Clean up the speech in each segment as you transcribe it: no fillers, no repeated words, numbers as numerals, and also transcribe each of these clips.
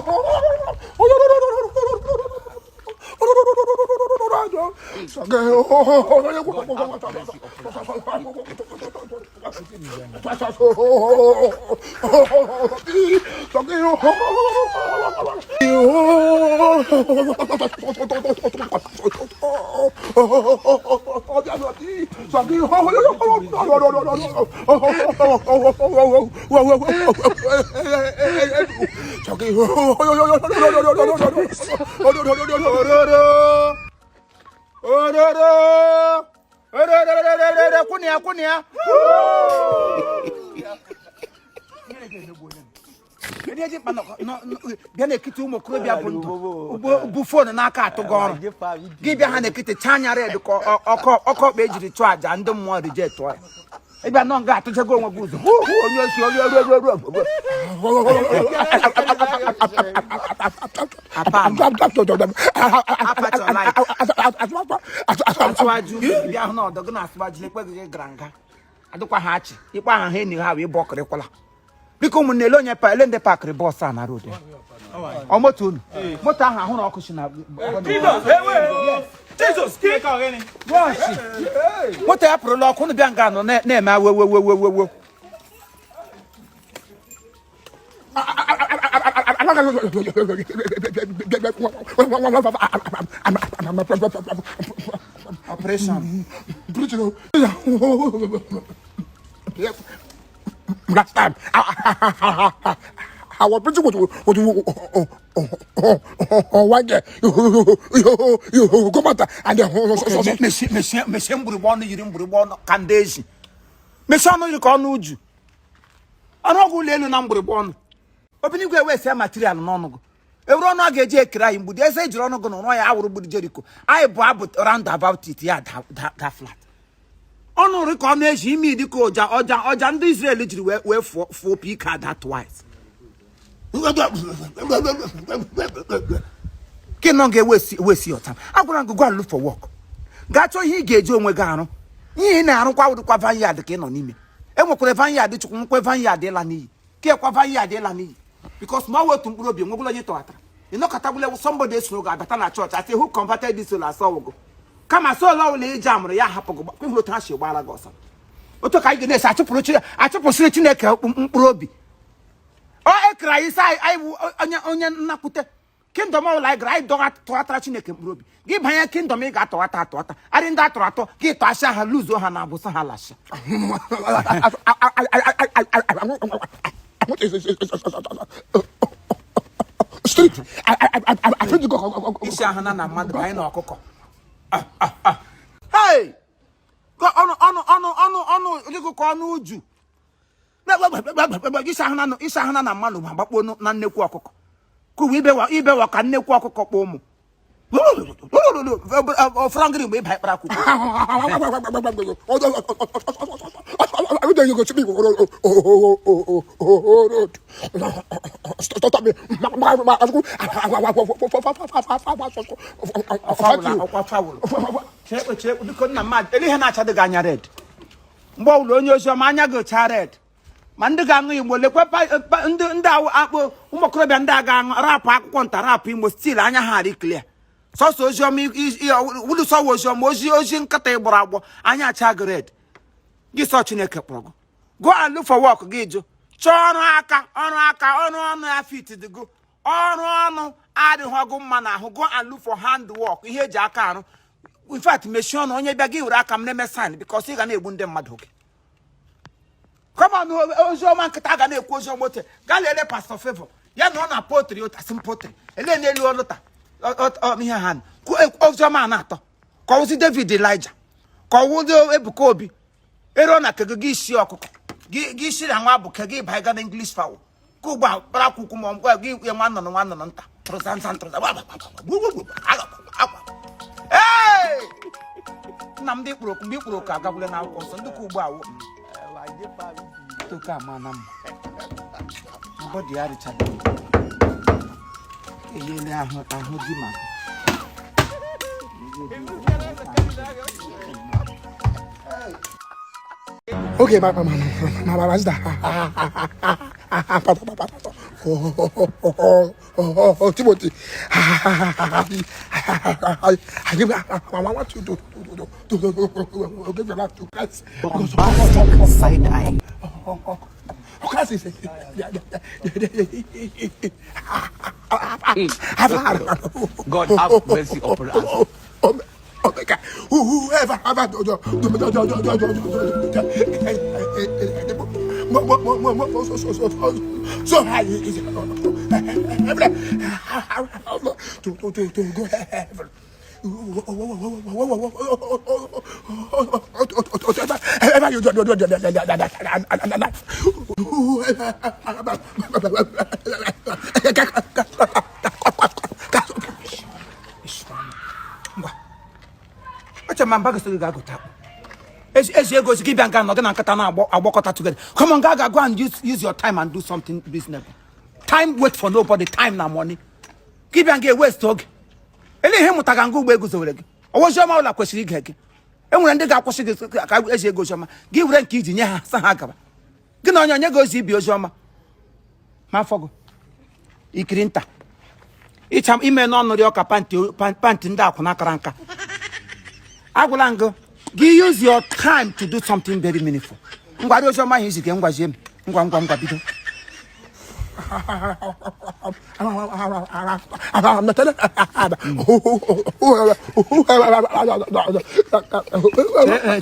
Ororo! Ororo! Kwụnụ ya, kwụnụ ya. Kedu ihe ji mkpa bịa n'ekiti ụmụ okorobịa bụ ndụ bu phone n'aka atụgo ọrụ gị bịa ha n'ekiti chaa anya red ka ọkọ ọkpa ejiri chụọ aja ndị mmụọ reject ya ị bịa nọ nga atụchago onwe gị ụzọ onye osi onye oru oru oru asụwaju bịa hụ na ọdọ gị na-asụwaju ekwe gị gara nga adịkwa ha achị ikpe aha ha enyi ha wee bọkịrịkwala. Biko ụmụnne, ele onye pa ele ndị pakịrị bus a na road? Ọ moto unu, moto ahụ ahụrụ ọkụ si na moto ya pụrụla ọkụ. Unu bịa nga nọ na-eme awewewewewewe. Operation. Last time, I was preaching with one girl. You come out and then Mechie, mechie, mechie mgbịrịgba ọnụ yiri mgbịrịgba ọnụ ka ndị ezi. Mechie ọnụ yiri ka ọnụ uju. Ọnụ ọgwụ ụlọ elu na mgbịrịgba ọnụ. Obinigwe wee material n'ọnụ gị. Ewuru ọnụ a ga-eji ekere anyị mgbidi eze ejiri ọnụ gị nọrọ ya awụrụ mgbidi Jeriko. Anyị bụ abụ round about it ya da flat. Ọnụ ri ka ọ na-eji imi dị ka ọja ọja ọja ndị Israel jiri wee wee fụọ fụọ opi ike ada twice. Ke nọ ga-ewesi ewesi ọta. Agwara m gị, go and look for work. Gaa chọọ ihe ị ga-eji onwe gị arụ. Ihe ị na-arụkwa wụdịkwa vineyard ka ị nọ n'ime. E nwekwara vineyard Chukwu, nwekwa vineyard ịla n'iyi. Ka ekwa vineyard ịla n'iyi. Because ma ọ wetu mkpụrụ obi enwegwala onye tọghatara. Ịnọkọtagbula somebody esoro gị abata na chọọchị asị who converted this soul asọwụgo. Kama soul ọbụla iji amụrụ ya hapụ gị kwehụrụ otu ha si gbara gị ọsọ. Otu ka anyị ga na-esi achụpụrụ achụpụsịrị Chineke mkpụrụ obi. Ọ ekere anyị sị anyị bụ onye onye nnakwute kingdom ọbụla anyị gara anyị dọga tọghatara Chineke mkpụrụ obi. Gị banye kingdom ị ga-atọghata atọghata arị ndị atọrọ atọ gị tọasịa ha luzuo ha na abụsa ha lasha. Street. I think go. Isi ahụ na na mmadụ banye na ọkụkọ. Hey! Ka ọnụ ọnụ ọnụ ọnụ ọnụ dịkụ ka ọnụ uju. Isi ahụ na mmadụ ma gbakpuo na nnekwu ọkụkọ. Ka uwe ibewa ibewa ka nnekwu ọkụkọ kpọọ ụmụ. Ọfọrọ ngịrị mgbe ịba ịkpara akwụkwọ. Ọkwa fowl. Chekwe chekwe, biko nna mmadụ, ele ihe na-acha dị gị anya red. Mgbe ọbụla onye ozi ọma anya gị chaa red. Ma ndị ga-aṅụ igbo lekwe ndị ndị akpụ ụmụ okorobịa ndị a ga-aṅụ rapụ akwụkwọ nta rapụ Igbo still anya ha adị clear. Sọsọ ozi ọma wulu sọwa ozi ọma ozi ozi nkịta ịgbọrọ agbọ anya acha gị red. Gị sọ Chineke kpọrọ gị. Go and look for work gị jụ. Chọọ ọrụ aka ọrụ aka ọrụ ọnụ ya fit dị go. Ọrụ ọnụ adịghị ọgụ mma n'ahụ. Go and look for hand work ihe eji aka arụ. In fact mechie ọnụ onye bịa gị were aka m na-eme sign because ị ga na-egbu ndị mmadụ oge. Come on, oziọma nkịta ga na-ekwu oziọma ote gaa lele Pastor Favor ya na ọ na poultry ụtasị m poultry ele n'elu ọlụta ihe ha oziọma a na-atọ ka ọwụzi David Elijah ka ọwụzi Ebuka Obi eruo na kege gị isi ọkụkọ gị isi na nwa bụ ke gị banye gana English fowl ka ugbu a kpara akwụkwọ ma ọ gị nwa nnụnụ nwa nnụnụ nta tụrụzanzan tụrụza. Ee, nna m ndị kpụrụ oku mgbe ikpụrụ oku agagwule n'akwụkwọ nsọ ndị ka ugbu a wụ toke ama na mma mbọdị ya rịchara eyele ahụ ahụ di maka. Okay, my sister. Timothy, I want you to give your life to Christ. Bombastic side eye. Christ is God have mercy upon us. Omega, whoever so high is to go heaven. Ngwa, eche ma mba gị sị gị ga-agụta akpụ ezi ego gị bịa nga nọ gị na nkata na-agbakọta together. Come on, ga go and use your time and do something reasonable. Time wait for nobody. Time na money. Gị bịa nga waste oge. Ele ihe mụtaga nga ugbo eguzowere gị ọwa oziọma ụlọ kwesịrị ige gị. E nwere ndị ga-akwụsị gị ka ezi ego oziọma gị were nke iji nye ha sa ha gaba gị na onye onye gị ozi ibi oziọma ma afọ gị ikiri nta ịcha ime n'ọnụ rịọ ka panty ndị akwụna akara nka. Agwụla ngụ gị, use your time to do something very meaningful. Ngwa, oziọma ahụ izi gị, ngwazie m. Ngwa ngwa ngwa, bido.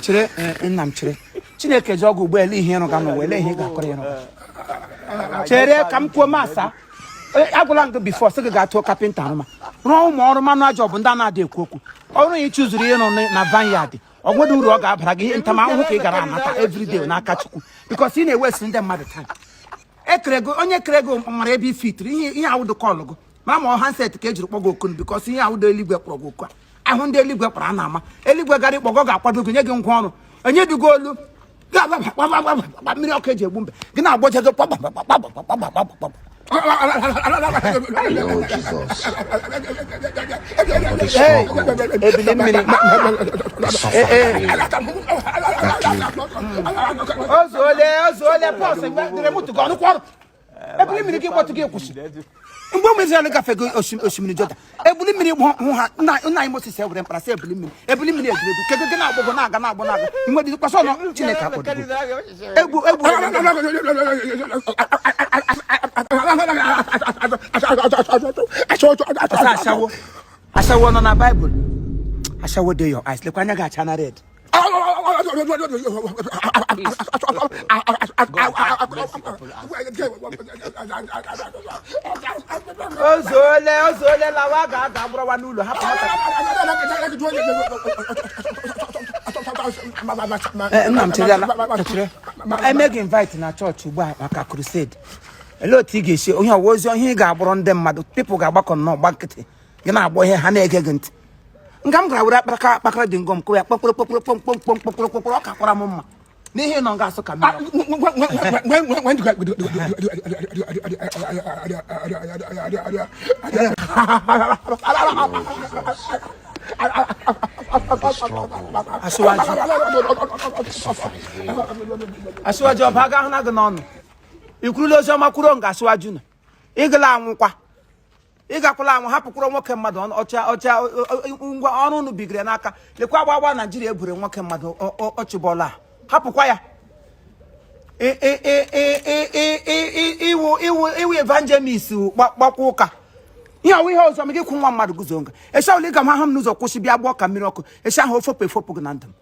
Chere, chere, nna m, chere. Chineke ji ọgwụ ugbo ele ihe ịrụga n'ụwa, ele ihe ị ga-akọrọ ịrụga. Chere ka m kwuo masa. Agwụla m gị before sị gị gaa tụọ carpenter arụma, rụọ ụmụ ọrụ manụ ajọ bụ ndị a na-adị ekwu okwu ọrụ ya. Ịchụzuru ịrụ na vineyard, ọ nwere uru ọ ga-abara gị. Ihe ntamahụhụ ka ị gara anata everyday n'aka Chukwu, because ị na-ewesi ndị mmadụ time. Ekere gị, onye kere gị mara ebe ifitiri ihe. Ihe awụdụ kọlụ gị mara ma ọ handset ka ejiri kpọ gị okunu, because ihe awụdụ eluigwe kpọrọ gị oku a. Ahụ ndị eluigwe kpọrọ a na-ama eluigwe gara ịkpọ gị, ọ ga-akwado gị, nye gị ngwa ọrụ, onye dugo olu gị agba mmiri ọkụ eji egbu mbe gị na-agbọje gị kpakpakpakpakpakpakpakpakpa. Oh, Jesus. For the Hey, struggle, ebili mmiri. The suffering, Ozuole, ozuole. Pọs dere mutu gị ọnụkwa ọrụ ebili mmiri gị gbọtụ gị kwụsị. Mgbe ụmụ Izrel gafego osimiri Jọdan, ebili mmiri hụ ha. Nna anyị Moses ewere mkpara sị ebili mmiri, ebili mmiri egwuregwu kedu gị na-agbọgọ na-aga na-agbọ na-aga mgbe kwasị ọnụ Chineke akpọdogo egwu egwu. Ọsọ ashawo, ashawo nọ na Baịbụl. Ashawo dey your eyes. Lekwa anya gị acha na red. Ozuole, ozuole. Lawa, ga aga gbụrọwa n'ụlọ, hapụ nwata. Nna m, chere ala, chere. Eme gị invite na chọọchị ugbu a maka crusade. Olee otu ị ga-esi onye ọwa ozi ihe ị ga-agbụrụ ndị mmadụ? People ga-agbakọ nnọọ gba nkịtị, gị na-agbọ ihe ha na-ege gị ntị. Nga m gara were akparaka akpakara dị ngọ m kụwa ya kpọkpọrọ kpọkpọrọ kpọmkpọm kpọmkpọm kpọkpọrọ, ọ kakwara m mma n'ihe nọ nga asụ ka mmiri ọkụ. The struggle, Asịwaju the suffering is real. Asịwaju, ọba ga ahụ na gị n'ọnụ ikwurula ozi ọma kwuro nga asịwaju nọ. Ịgala anwụkwa, ịgakwala anwụ, hapụkwara nwoke mmadụ ọcha ọcha ngwa ọrụ unu bigere n'aka. Lekwa agba agba Naijiria ebure nwoke mmadụ ọchịbọla a. Hapụkwa ya. Iwu iwu iwu evangelist gbakwa ụka ihe ọwụ ihe ọzọ ma gị kwụ nwa mmadụ guzo nga esi ọbụla ị ga m ahụ m n'ụzọ kwụsị bịa gbọọ ka mmiri ọkụ esi ahụ ofopụ efopụ gị na ndụ m.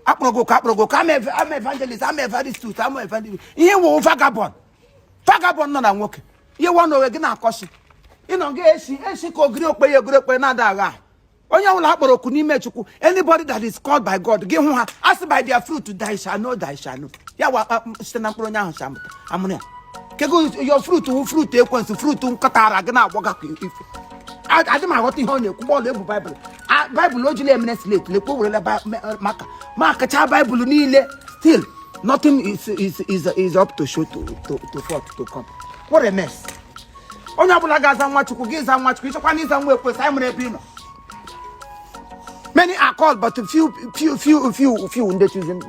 Akpọrọ gị ụka, akpọrọ gị ụka. Ama evangelist, ama evangelist, ama evangelist. Ihe wụ vagabond, vagabond nọ na nwoke. Ihe wụ n'onwe gị na-akọsi ịnọ gị esi esi ka ogiri okpe ya ogiri okpe na-ada agha ahụ. Onye ọbụla akpọrọ oku n'ime Chukwu, anybody that is called by God, gị hụ ha asị, "By their fruit thou shall know, thou shall know." Ya wa site na mkpụrụ onye ahụ si amụta amụrụ ya. Kego your fruit wụ fruit ekwensu, fruit nkọta ara gị na-agbọga ka ife. Adị m aghọta ihe ọ na-ekwu. Bọọlụ ebu Baịbụl. Baịbụl o jila emere slate. Lekwa, o werela maka ma kacha Baịbụl niile, still nothing is up to show to forth to come. What a mess! Onye ọbụla ga-aza nwa Chukwu, gị za nwa Chukwu. Ịchọkwa na ịza nwa ekwesị, anyị nwere ebe ị nọ. Many are called, but few, few, few, few, few ndị choosing.